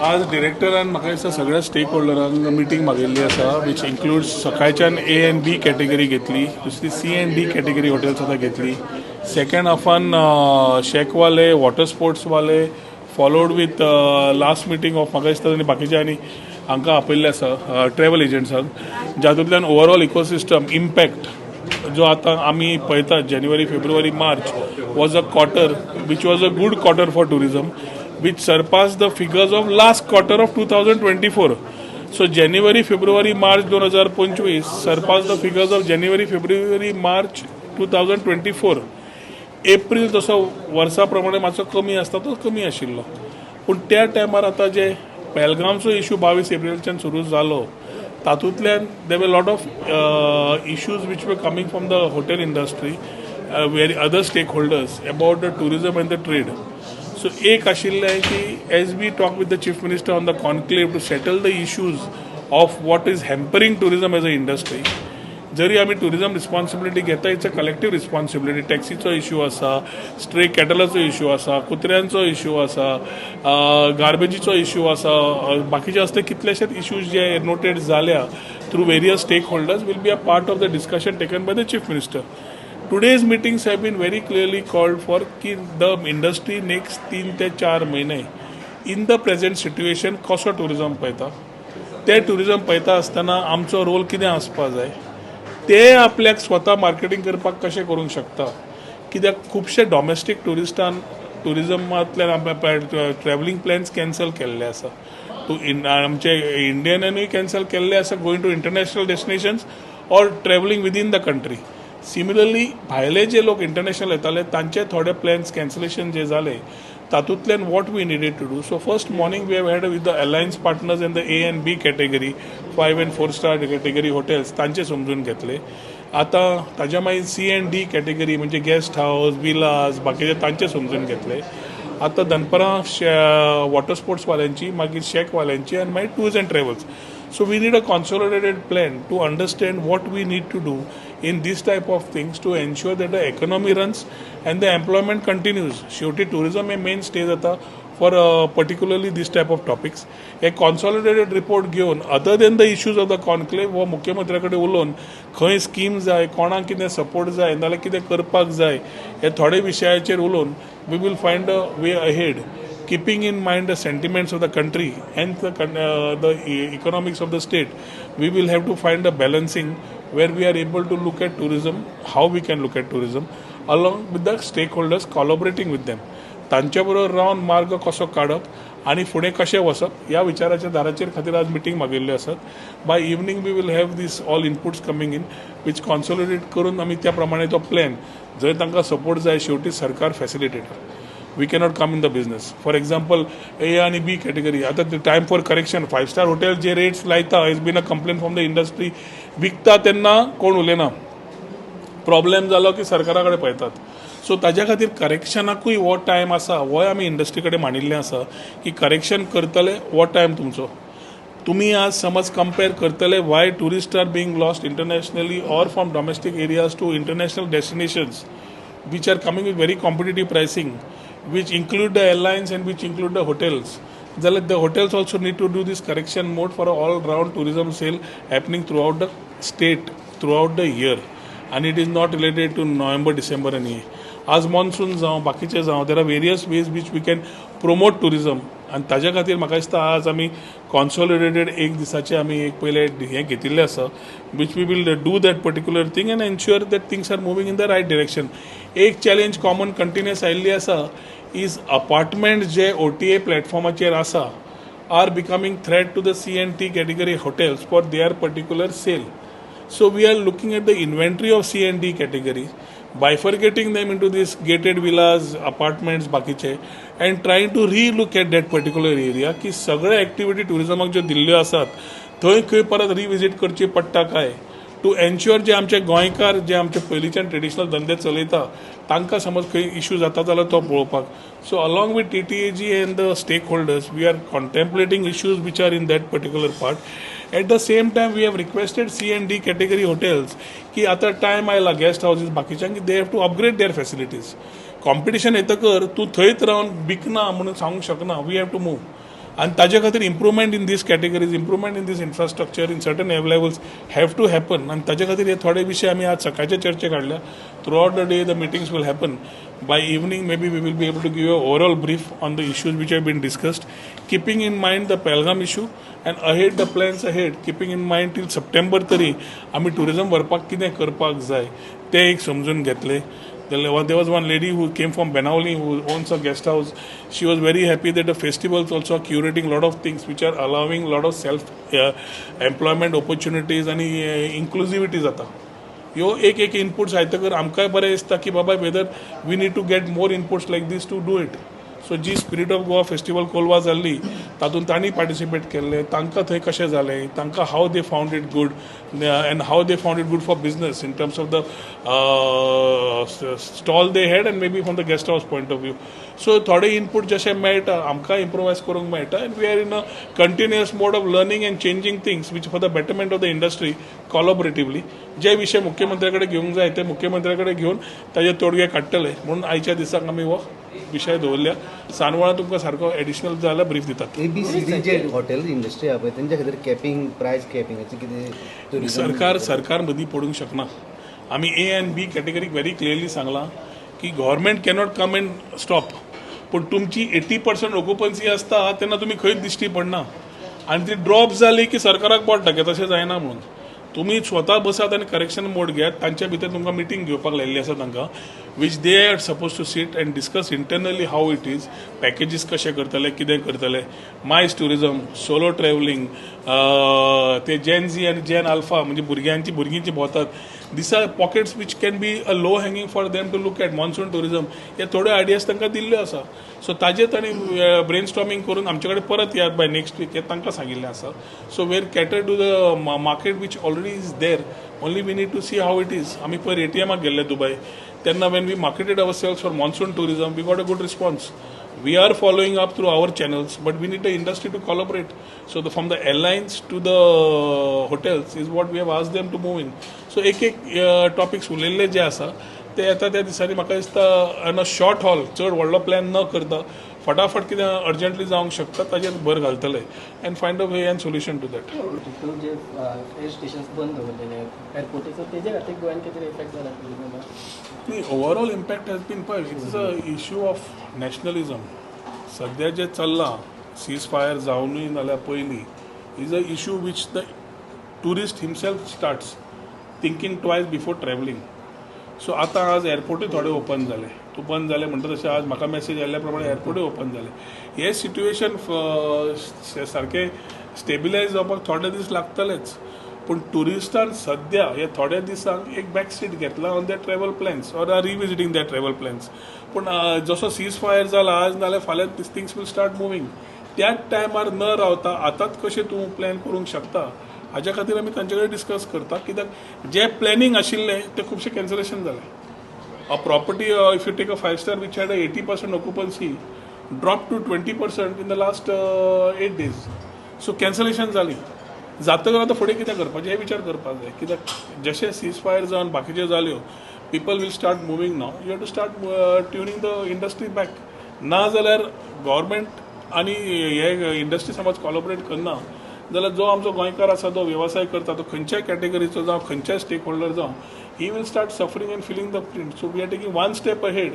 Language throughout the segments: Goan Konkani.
आज डिरेक्टरान म्हाका दिसता सगळ्या स्टेक होल्डरांक मिटींग मागयल्ली आसा, which includes सकाळच्यान ए एन बी कॅटेगरी घेतली, दुसरी C and D category hotels आतां घेतली. सेकंड हाफान शॅकवाले, वॉटर स्पोर्ट्सवाले, followed with last meeting of म्हाका दिसता आनी बाकीचे आनी हांकां आपयल्ले आसा, ट्रॅवल एजंट्सांक, जातूंतल्यान ओवरऑल इकोसिस्टम इम्पॅक्ट जो आतां आमी पळयतात. जानेवारी, फेब्रुवारी, मार्च was a quarter which was a good quarter for tourism, which surpassed the figures of last quarter of 2024. So January, February, March 2025 surpassed the figures of January, February, March 2024. April जसो वर्सा प्रमाणे मातसो कमी आसता, तो कमी आशिल्लो. पूण त्या टायमार आतां जे पेलगामचो इशू 22 एप्रिलच्यान सुरू जालो, तातूंतल्यान there were lot of issues which were coming from the hotel industry, very other stakeholders about the tourism and the trade. So एक आशिल्लें की as we talk with the Chief Minister on the conclave to settle the issues of what is hampering tourism as a industry. जरी आमी टुरिजम रिस्पॉन्सिबिलिटी घेता, it's a collective responsibility. टॅक्सीचो issue आसा, स्ट्रे कॅटलाचो इशू आसा, कुत्र्यांचो इशू आसा, गार्बेजीचो इशू आसा, बाकीचे असले कितलेशेच इश्यूज जे नोटेड जाल्या through various stakeholders will be a part of the discussion taken by the Chief Minister. Today's meetings have been very clearly called for की the industry next 3 ते 4 म्हयने इन the present situation कसो टुरिजम पळयता, ते टुरिजम पळयता आसतना आमचो रोल कितें आसपा जाय, ते आपल्याक स्वता मार्केटींग करपाक कशें करूंक शकता. कित्याक खुबशे डॉमेस्टीक ट्युरिस्टान ट्युरिजमांतल्यान ट्रॅवलिंग प्लॅन्स कॅन्सल केल्ले आसा, टू आमचे इंडियनानूय कॅन्सल केल्ले आसा, going to international destinations or travelling within the country. Similarly, भायले जे लोक इंटरनॅशनल येताले, तांचे थोडे प्लॅन्स कॅन्सलेशन जे जाले, तातूंतल्यान what we needed to do. So first morning we have had with the alliance partners and the A and B category, five and four star category hotels, तांचे समजून घेतले. आतां ताज्या मागीर सी एंड डी कॅटेगरी, म्हणजे गेस्ट हावस, विलास, बाकीचे तांचे समजून घेतले. आतां दनपरां वॉटर स्पोर्ट्सवाल्यांची, मागीर शॅकवाल्यांची आनी मागीर tours and travels. So we need a consolidated plan to understand what we need to do in this type of things to ensure that the economy runs and the employment continues. शेवटी टुरिझम हे मेन स्टे जाता for particularly this type of topics. हे कॉन्सॉलिडेटेड रिपोर्ट घेवन, other than the issues of the conclave, हो मुख्यमंत्र्या कडेन उलोवन खंय स्कीम जाय, कोणाक कितें सपोर्ट जाय, नाजाल्यार कितें करपाक जाय, हे थोडे विशयाचेर उलोवन we will find a way ahead, keeping in mind the sentiments of the country and the economics of the state. We will have to find a balancing where we are able to look at tourism, how we can look at tourism along with the stakeholders, collaborating with them. तांच्या बरोबर रावन मार्ग कसो काडप आनी फुडें कशें वचप, ह्या विचाराच्या दाराचेर खातीर आज मिटींग मागयल्ल्यो आसात. By evening we will have this all inputs coming in, which consolidate करून आमी त्या प्रमाणे तो प्लॅन, जंय तांकां सपोर्ट जाय. शेवटी सरकार facilitator, we cannot come in the business. For example, A आणि B category, आता time for correction. Five star hotel J rates लायता, is been a complain from the industry. विकता तेन्ना कोण उलयना, प्रॉब्लेम जालो की सरकारा कडेन पळयतात. सो ताज्या खातीर करेक्शनाकूय हो टायम आसा, होय आमी इंडस्ट्री कडेन मांडिल्लें आसा की करेक्शन करतले हो टायम तुमचो. तुमी आज समज कंपेर करतले, why tourist are being lost internationally or from domestic areas to international destinations which are coming with very competitive pricing, which include the airlines and which include the hotels, जाल्यार the hotels also need to do this correction mode for all round tourism sale happening throughout the state, throughout the year. And it is not related to November, December. आनी आज मॉन्सून जावं, बाकीचे जावं, there are various ways which we can promote tourism. आनी ताज्या खातीर म्हाका दिसता आज आमी कॉन्सॉलिडेटेड एक दिसाचे आमी एक पयले हें घेतिल्लें आसा, which we will do that particular thing and ensure that things are moving in the right direction. एक चॅलेंज कॉमन कंटिन्युअस आयिल्ली आसा is apartment J OTA प्लॅटफॉर्माचेर आसा are becoming threat to the C and D category hotels for their particular sale. So we are looking at the inventory of C and D category, bifurcating them into these gated villas, apartments, बाकीचे, and trying to re-look at that particular area की सगळे एक्टिविटी टुरिझमाक ज्यो दिल्ल्यो आसात, थंय खंय परत रिविजीट करची पडटा काय, टू एन्श्योर जे आमचे गोंयकार जे आमचे पयलींच्यान ट्रेडिशनल धंदे चलयता, तांकां समज खंय इशू जाता जाल्यार तो पळोवपाक. So along with TTAG and the stakeholders, we are contemplating issues which are in that particular part. At the same time, we have requested C and D category hotels की आतां टायम आयला गेस्ट हावजीस बाकीच्यांक की they have to upgrade their facilities. Competition येतकर तूं थंयच रावन विकना म्हणून सांगूंक शकना. We have to move. आनी ताजे खातीर improvement in these categories, improvement in this infrastructure in certain levels have to happen. आनी ताजे खातीर हे थोडे विशय आमी आज सकाळचे चर्चे काडल्या. Throughout the day the meetings will happen. By evening maybe we will be able to give a overall brief on the issues which have been discussed, keeping in mind the Pahalgam issue and ahead the plans ahead, keeping in mind till September तरी आमी टुरिजम व्हरपाक कितें करपाक जाय तें एक समजून घेतलें. There was one lady who came from Benaulim who owns a guest house. She was very happy that the festivals also are curating lot of things which are allowing lot of self employment opportunities आणि inclusivity जाता. ह्यो एक एक इनपुट्स आयतकर आमकांय बरें दिसता की बाबा whether we need to get more inputs like this to do it. So ji spirit of Goa festival Colva जाल्ली तातूंत तांणी पार्टिसिपेट केल्लें, तांकां थंय कशें जालें, तांकां how they found it good and how they found it good for business in terms of the stall they had and maybe from the guest house point of view. So थोडे इनपूट जशे मेळटा आमकां इम्प्रोवायज करूंक मेळटा and we are in a continuous mode of learning and changing things which for the betterment of the industry collaboratively. जे विशय मुख्यमंत्र्या कडेन घेवंक जाय ते मुख्यमंत्र्या कडेन घेवन ताजे तोडगे काडटले म्हणून आयच्या दिसाक आमी हो विशय दवरल्या. सांजवेळा तुमकां सारको एडिशनल जाल्यार ब्रीफ दितात. A B C D J hotel industry आहा पळय तेंच्या खातीर कॅपिंग, प्रायस कॅपिंगाचें कितें? सरकार मदीं पडूंक शकना. आमी ए आनी बी कॅटेगरीक व्हेरी क्लियरली सांगलां की government cannot come and stop, पूण तुमची 80% ऑक्युपन्सी आसता तेन्ना तुमी खंयच दिश्टी पडना आनी ती ड्रॉप जाली की सरकाराक बोट दाखयता, तशें जायना म्हणून तुमी स्वता बसात आनी करेक्शन मोड घेयात. तांच्या भितर तुमकां मिटींग घेवपाक लायिल्ली आसा तांकां, which they are suppose to sit and discuss internally how it is, packages कशे करतले, कितें करतले, मायस ट्युरिजम, सोलो ट्रॅवलिंग, ते जेन झी आनी जेन अल्फा म्हणजे भुरग्यांची भुरगीं जी भोंवतात, these are pockets which can be a low hanging for them to look at. Monsoon tourism, हे थोड्यो आयडियाज तांकां दिल्ल्यो आसा. सो ताजेर तांणी ब्रेन स्टॉर्मिंग करून आमचे कडेन परत यात बाय नेक्स्ट वीक हें तांकां सांगिल्लें आसा. So we're cater to the market which already is there, only we need to see how it is. आमी पयर एटीएमाक गेल्ले दुबय, तेन्ना when we marketed ourselves for monsoon tourism we got a good response. We are following up through our channels, but we need the industry to collaborate. So from the airlines to the hotels is what we have asked them to move in. So एक एक टॉपिक्स उलयल्ले जे आसा ते येता त्या दिसांनी म्हाका दिसता इन अ शॉर्ट हॉल, चड व्हडलो प्लॅन न करता फटाफट कितें अर्जंटली जावंक शकता ताजेर भर घालतले and find a way and solution to that. तितून जे एअर स्टेशन्स बंद दवरलेले एअरपोर्टाचो तेजे खातीर गोंयान कितें इफेक्ट जाला टुरिजमाक? न्ही, ओवरऑल इम्पॅक्ट हॅज बीन पळय, it's a issue of nationalism. सद्या जें चल्लां सीज फायर जावनूय नाल्यार पयलीं is a issue which the tourist himself starts thinking twice before travelling. So आतां आज एअरपोर्टूय थोडे ओपन जाले, तूं बंद जाले म्हणटा तशें आज म्हाका मॅसेज आयिल्ल्या प्रमाणे एअरपोर्टूय ओपन जाले. हें सिट्युएशन सारकें स्टेबिलायज जावपाक थोडे दीस लागतलेच, पूण ट्युरिस्टान सद्या हे थोड्या दिसांक एक बॅक सीट घेतला on their travel plans or are revisiting their travel plans. पूण जसो सीज फायर जाला आज नाल्यार फाल्यां these things will start moving. त्याच टायमार न रावता आतांच कशें तूं प्लॅन करूंक शकता हाज्या खातीर आमी तांचे कडेन डिस्कस करता, कित्याक जें प्लॅनिंग आशिल्लें तें खुबशें कॅन्सलेशन जालें. A property, if you take a 5 star which had a 80% occupancy, drop to 20% in the last 8 days. So cancellation जाली जातकर आतां फुडें कितें करपाचें हें विचार करपाक जाय, कित्याक जशें सीज फायर जावन बाकीच्यो जाल्यो, people will start moving. Now you have to start tuning the industry back. ना जाल्यार गव्हर्मेंट आनी हे इंडस्ट्री समज कॉलॉबरेट करना जाल्यार जो आमचो गोंयकार आसा, जो वेवसाय करता, तो खंयच्याय कॅटेगरीचो जावं, खंयच्याय स्टेक होल्डर जावं, he will start suffering and feeling the pinch. So we are taking one step ahead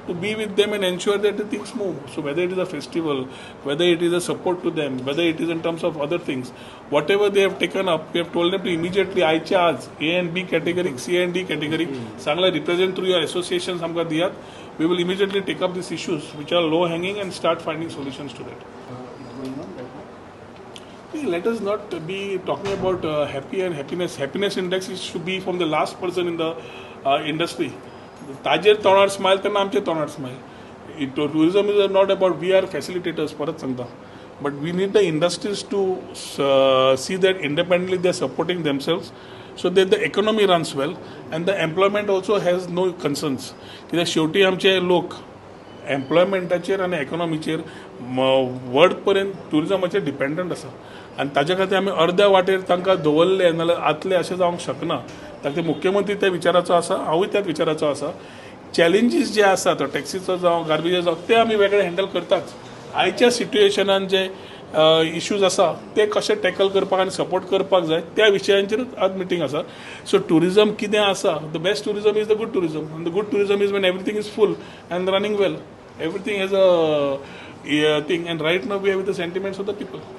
to be with them and ensure that the things move. So whether it is a festival, whether it is a support to them, whether it is in terms of other things, whatever they have taken up, we have told them to immediately आयच्या आज A and B category, C and D category चांगला represent through your associations आमकां दियात. We will immediately take up these issues which are low hanging and start finding solutions to that. Going on right now? See, let us not be talking about happy and happiness. Happiness index is to be from the last person in the industry. ताजेर तोंडार स्मायल तेन्ना आमचे तोंडार smile. Tourism is not about, we are facilitators, परत सांगता, but we need the industries to see that independently they are supporting themselves so that the economy runs well and the employment also has no concerns. कित्याक शेवटी आमचे लोक एम्प्लॉयमेंटाचेर आनी एकोनॉमीचेर व्हड पर्यंत ट्युरिजमाचेर डिपेंडंट आसा आनी ताच्या खातीर आमी अर्द्या वाटेर तांकां दवरले नाल्यार आतले अशें जावंक शकना. ताका मुख्यमंत्री त्या विचाराचो आसा, हांवूय त्याच विचाराचो आसा. चॅलेंजीस जे आसा, तो टॅक्सीचो जावं, गार्बेजो जावं, ते आमी वेगळे हँडल करताच. आयच्या सिट्युएशनान जे इश्यूज आसा ते कशे टॅकल करपाक आनी सपोर्ट करपाक जाय त्या विशयांचेरूच आज मिटींग आसा. सो ट्युरिजम कितें आसा, the best tourism is the good tourism, and the good tourism is when everything is full and running well, everything has a thing, and right now we have the sentiments of the people.